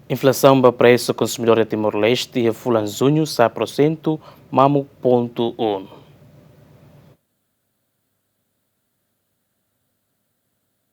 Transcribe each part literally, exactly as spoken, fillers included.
Inflasaun ba presu konsumidór iha Timor-Leste iha fulan Juñu sa'e porsentu mamuk pontu um.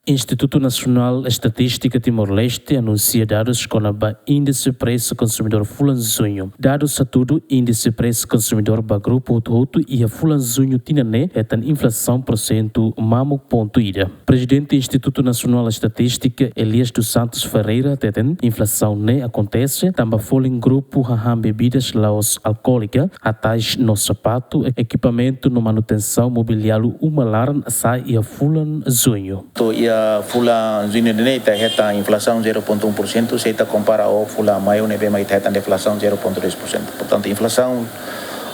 Institutu Nasionál Estatístika Timor-Leste anunsia dadus kona-ba índise presu konsumidór fulan Juñu. Dadus hatudu índise presu konsumidór ba grupu hotu-hotu iha fulan Juñu tinan ne'e hetan inflasaun porsentu mamuk pontu ida. Prezidente Institutu Nasionál Estatístika, Elias dos Santos Ferreira, hateten inflasaun ne'e akontese tanba folin grupu hahán bebidas la'ós alkoólika, hatais no sapatu, ekipamentu no manutensaun mobiliáriu uma laran sa'e iha fulan Juñu. To'o iha fulan Juñu ne'e ita hetan inflasaun zero pontu um por cento, se ita kompara ho fulan Maiu ne'ebé mak ita hetan deflasaun zero pontu dois por cento. Portantu, inflasaun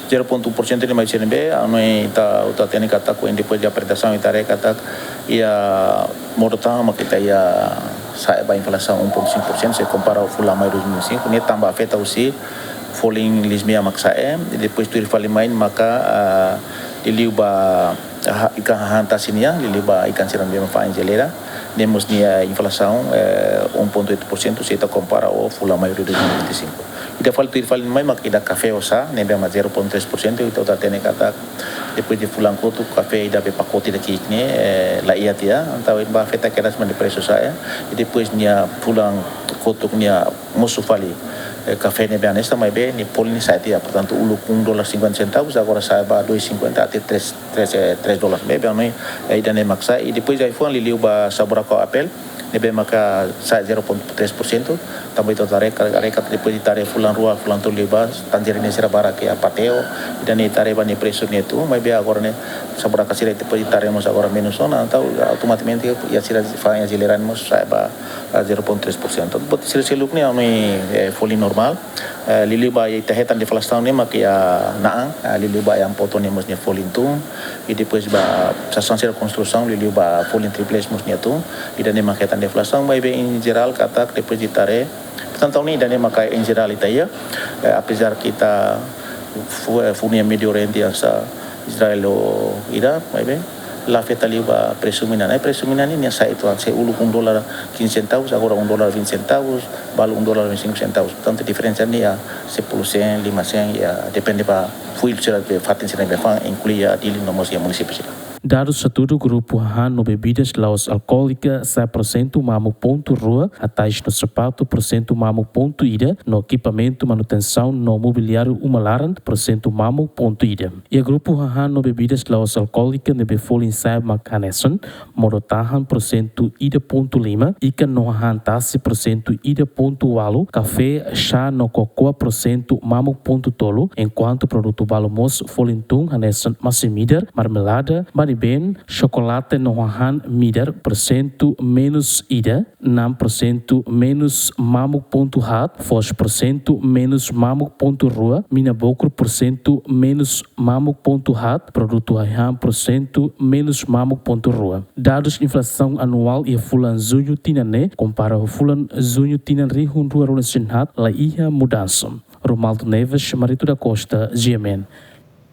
zero pontu um por cento ne'e mai husi ne'ebé, anu ita, ita hatene katak, depois de aprezentasaun ita haree katak iha modo tahan mak ita iha sa'e ba inflasaun um pontu cinco por cento, se kompara ho fulan Maiu dois mil e vinte e cinco, ne'e tanba afeta husi folin liis mean mak sa'e, i depois tuir fali mai maka, ah, liuliu ba, ah, ikan hahán tasi nian, liuliu ba ikan sira ne'ebé mak fa'an iha jeleira, ne'e mós nia inflasaun, eh, um ponto oito por cento, se ita kompara ho fulan Maiu dois mil e vinte e cinco. Ida fali tuir fali mai mak ida kafé ho xá, ne'ebé mak zero ponto três por cento, ita hatene katak depois de fulan kotuk kafé ida be pakote ida ki'ik ne'e, eh, la iha tiha, entaun ne'e ba afeta kedas mak nia presu sa'e, i depois nia fulan kotuk nia mosu fali, eh, kafé ne'ebé hanesan, maibé nia folin sa'e tiha, portantu, uluk um dólar cinquenta centavos, agora sa'e ba dois cinquenta até três, três, eh, três dólares. Maibé anu, eh, ida-ne'e mak sa'e, i depois ai-fuan liuliu ba saburaku Apple, ne'ebé maka sa'e zero ponto três por cento, tanba ita haree, haree katak depois ita haree fulan rua, fulan tolu liubá, tanjirine sira barak iha pateo, ida-ne'e ita haree ba nia presu ne'e tun, maibé agora ne'e saburaku sira depois ita haree mós agora menus ona, entaun automatikamente iha sira fa'an iha jeleira ne'e mós sa'e ba, ah, zero ponto três por cento. Buat sira seluk ne'e ami, eh, folin normál. Eh, liuliu ba ita hetan deflasaun ne'e mak iha na'an, eh, liuliu ba ayam potong ne'e mós nia folin tun, i depois ba sasán sira konstrusaun, liuliu ba folin triplés mós nia tun, ida-ne'e mak hetan deflasaun, maibé em geral katak depois de ita haree, portantu, ne'e ida-ne'e maka em geral ita iha, eh, apezar que ita fu-, eh, funu iha Médio Oriente hanesan Israel ho Irã, maibé la afeta liu ba presu mina. Ne'e presu mina ne'e nia sa'e uitoan, se uluk um dólar quinze centavos, agora um dólar vinte centavos, balu um dólar vinte e cinco centavos. Portantu, diferensa ne'e iha sepuluh sen, lima sen, iha depende ba fuil sira be fatin sira be fa'an, inklui iha Dili no mós iha munisípiu sira. Dadus hatudu grupu hahán no bebidas la'ós alkoólika sa'e porsentu mamuk pontu rua, hatais no sapatu porsentu mamuk pontu ida, no ekipamentu manutensaun no mobiliáriu uma laran porsentu mamuk pontu ida. Iha grupu hahán no bebidas la'ós alkoólika ne'ebé folin sa'e mak hanesan, modo tahan porsentu ida pontu lima, ikan no hahán tasi porsentu ida pontu ualu, kafé, xá no kokoa porsentu mamuk pontu tolu, enkuantu produtu balu mós folin tun hanesan masin-midar, marmelada, banibeen, xokolate no hahán midar porsentu menus ida, enam porsentu menus mamuk pontu haat, foos porsentu menus mamuk pontu rua, mina-bokur porsentu menus mamuk pontu haat, produtu ai-han porsentu menus mamuk pontu rua. Dadus inflasaun anuál iha fulan Juñu tinan ne'e, kompara ho fulan Juñu tinan rihun rua ruanulu-resin-haat, la iha mudansa. Romaldo Neves, Marito da Costa, G M N.